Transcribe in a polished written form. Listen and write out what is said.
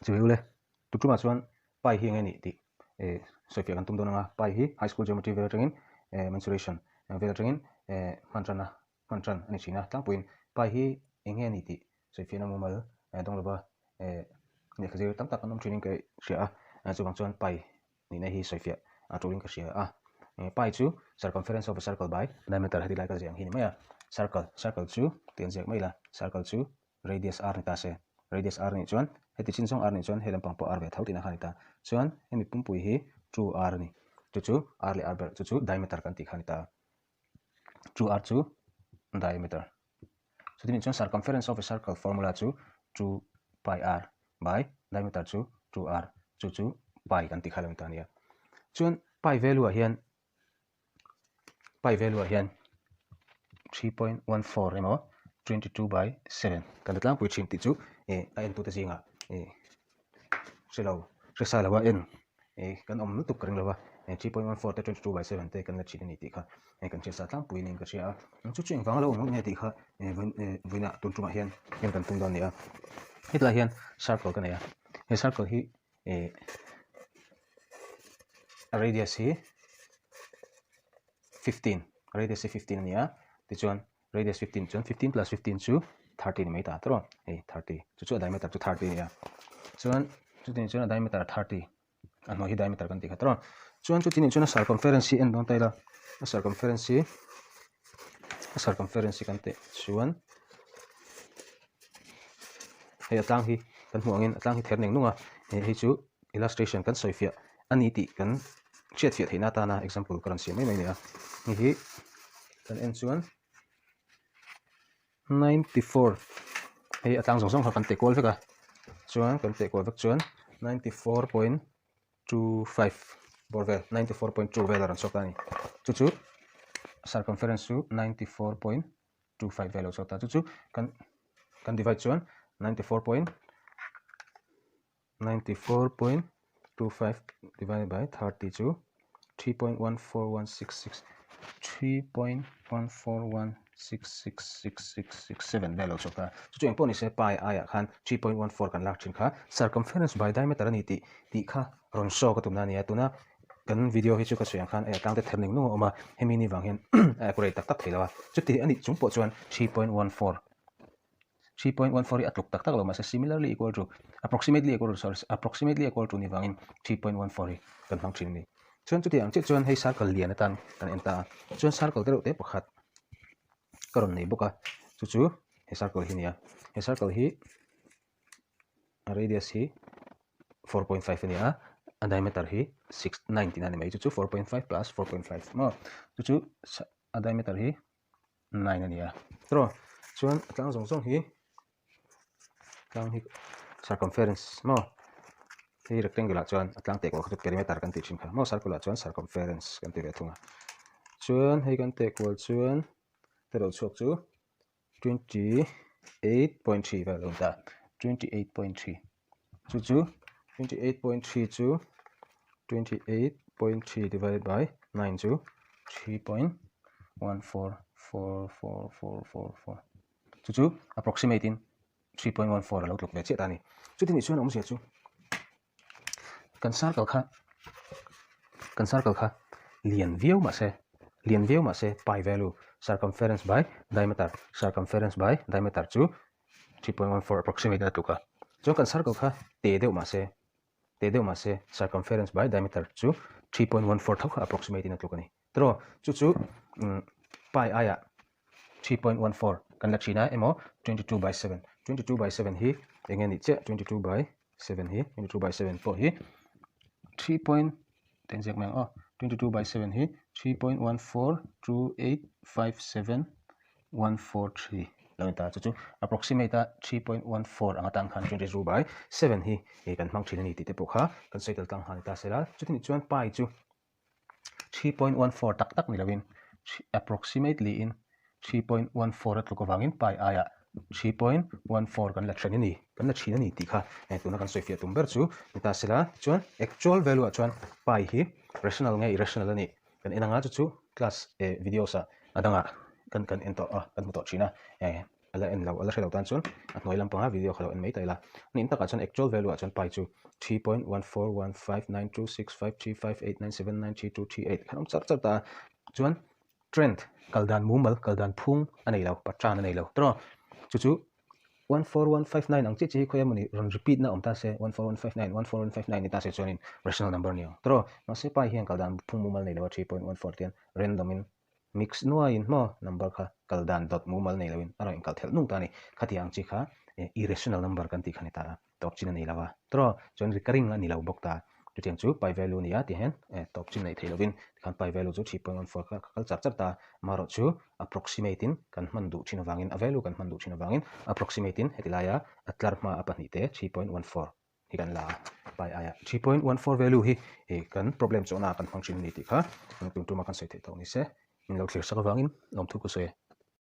Chibai ule, tuktumah chuan pi hi enge nih tih sawifiah kan tum dawn anga, pi hi high school geometry vel atangin mensuration vel atangin hman tan a hman tan a ni thin a, tlangpuiin pi hi enge nih tih sawifiahna mumal dawng lova lehkha zir tam tak an awm thinin ka hria a, chuvang chuan pi nihna hi sawifiah a tulin ka hria a, pi chu circumference of a circle by diameter heti lai ka ziah ang hi a ni mai a, circle circle chu tih an ziak mai ila, circle chu radius r ni ta se, radius r nih chuan heti chin zawng r nih chuan he lampang pawh r ve tho tihna kha a ni ta, chuan hemi pumpui hi two r a ni, chu chu r leh r ber chu chu diameter kan tih kha a ni ta, two r chu diameter, chuti nih chuan circumference of a circle formula chu two pi r by diameter chu two r chu chu pi kan tih kha a lo ni ta a nia, chuan pi value ah hian Pi value ah hian 3.14 emaw 22 by 7 kan la tlangpui thin tih chu eh a entute zingah eh hre lo hre sa lo a en eh kan awm lutuk ka ring lo va eh 3.14 te 22 by 7 te kan la thin a ni tih kha eh kan hre sa tlangpui niin ka hria a chu chu engvang a lo awm nge tih kha eh vawiin eh vawiinah tun tumah hian en kan tum dawn a ni a hetlai hian circle ka nei a he circle hi eh a radius hi 15 radius hi 15 a ni a tichuan radius 15 chuan 15 plus 15 chu 30 ni mai ta tawh hei 30 chu chu a diameter chu 30 a ni a chuan chuti ni chuan a diameter 30 a hnuai hi diameter kan tih kha tawh chuan chuti ni chuan a circumference hi en dawn ta ila a circumference hi a circumference hi kan teh chuan Hei a tlang hi kan hmuh angin a tlang hi ther neng nung a, hei chu illustration kan sawi fiah a ni tih kan hriat fiah theihna atana example ka rawn siam mai mai a ni a, hei hi kan en chuan 94 hei a tlang zawng zawng kha kan teh kual vek a, chuan kan teh kual vek chuan 94.25 bawr vel 94.2 vel a rawn chhuak ta a ni, chu chu circumference chu 94. 25 vel lo chhuak ta chu chu kan kan divide chuan 94.94.25 divided by 30 chu 3.14166 3.141666667 vel lo chhuak ta chu chu engpawh nise pi aiah khan 3.14 kan lak thin kha circumference by diameter a ni tih tih kha rawn show ka tumna a ni a tuna Kan video hi chu ka sawi ang khan a tlang te ther ning nung a awm a, hemi ni vang hian a accurate tak tak thei lo a, chuti a nih chung pawh chuan 3.14 3.14 hi a tluk tak tak lo mahse similarly equal to approximately equal to sorry approximately equal to ni vangin 3.14 hi kan hmang thin a ni. Chuan chuti ang chiah chuan hei circle lian atan kan en ta a, chuan circle te reuh te pakhat ka rawn nei bawk a, chu chu he circle hi a ni a, he circle hi a radius hi 4.5 a ni a a diameter hi 6 9 tihna a ni mai chu chu 4.5 plus 4.5 maw chu chu a diameter hi 9 a ni a tawh chuan a tlang zawng zawng hi tlang hi circumference maw hei rectangle ah chuan a tlang teh kual kha chu perimeter kan tih thin kha maw circle ah chuan circumference kan ti ve thung a chuan hei kan teh kual chuan te lo chhuak chu 28.3 vel a lo ni ta 28.3 chu chu 28.3 chu 28.3 divided by 9 chu 3.144444 chu chu approximate in 3.14 a lo tluk ve chiah ta a ni chuti nih chuan awmzia chu Kan circle kha kan circle kha lian viau mah se lian viau mah se pi value circumference by diameter circumference by diameter chu 3.14 approximate a tluk a chuan kan circle kha te deuh mah se te deuh mah se circumference by diameter chu 3.14 tho kha approximate in a tluk a ni tiraw chu chu pi aiah 3.14 kan la thin a emaw 22 by 7 22 by 7 hi eng nge nih chiah 22 by 7 hi 22 by 7 pawh hi 3 point ten ziak mai ang aw 22 by 7 hi 3.142857143 lo ni ta chu chu approximate a 3.14 ang atan khan 22 by 7 hi kan hmang thin a ni tih te pawh kha kan sawi tel tlang nghal ni ta sela chuti nih chuan pi chu 3.14 tak tak ni lovin approximately in 3.14 a tluk avangin pi aiah 3.14 kan la then a ni kan la thin a ni tih kha tuna kan sawifiah tum ber chu ni ta sela tichuan actual value ah chuan pi hi rational nge irrational a nih kan en anga chu chu class videos ah a dangah kan kan en tawh a kan hmu tawh thin a. A la en lo, a la hre lo tan chuan a hnuai lampanga video kha lo en mai ta ila. A nih takah chuan actual value ah chuan pi chu 3.141592653589793238 khan a awm char char ta a. Chuan trend kal dan mumal, kal dan phung a nei lo, pattern a nei lo. Tawh chu chu 14159 ang chiah chiah hi khawi emawni rawn repeat na awm ta se 14159, 14159 ni ta se chuanin rational number a ni ang. Tawh mahse pi hian kal dan phung mumal nei lo a 3.14 te hian random in Mix nuaiin maw number kha kal dan dawt mumal nei loin a rawn inkal thelh nung ta a ni. Khati ang chi kha irrational number kan tih kha ni ta a, tawp chin a nei lo a. Tawh chuan recurring a ni lo bawk ta. Chutiang chu pi value a ni a tih hian tawp chin nei thei lovin tikhan pi value chu 3.14 kha ka kal char char ta a. Amaherawh chu approximate in kan hman duh thin avangin a value kan hman duh thin avangin approximate in heti laia a tlar hma a pahnihte 3.14 hi kan la a, pi aia 3.14 value hi kan problem chawhna ah kan hmang thin a ni tih kha tun tuma kan sawi theih tawh ni se, min lo thlir sak avangin lawmthu ka sawi e.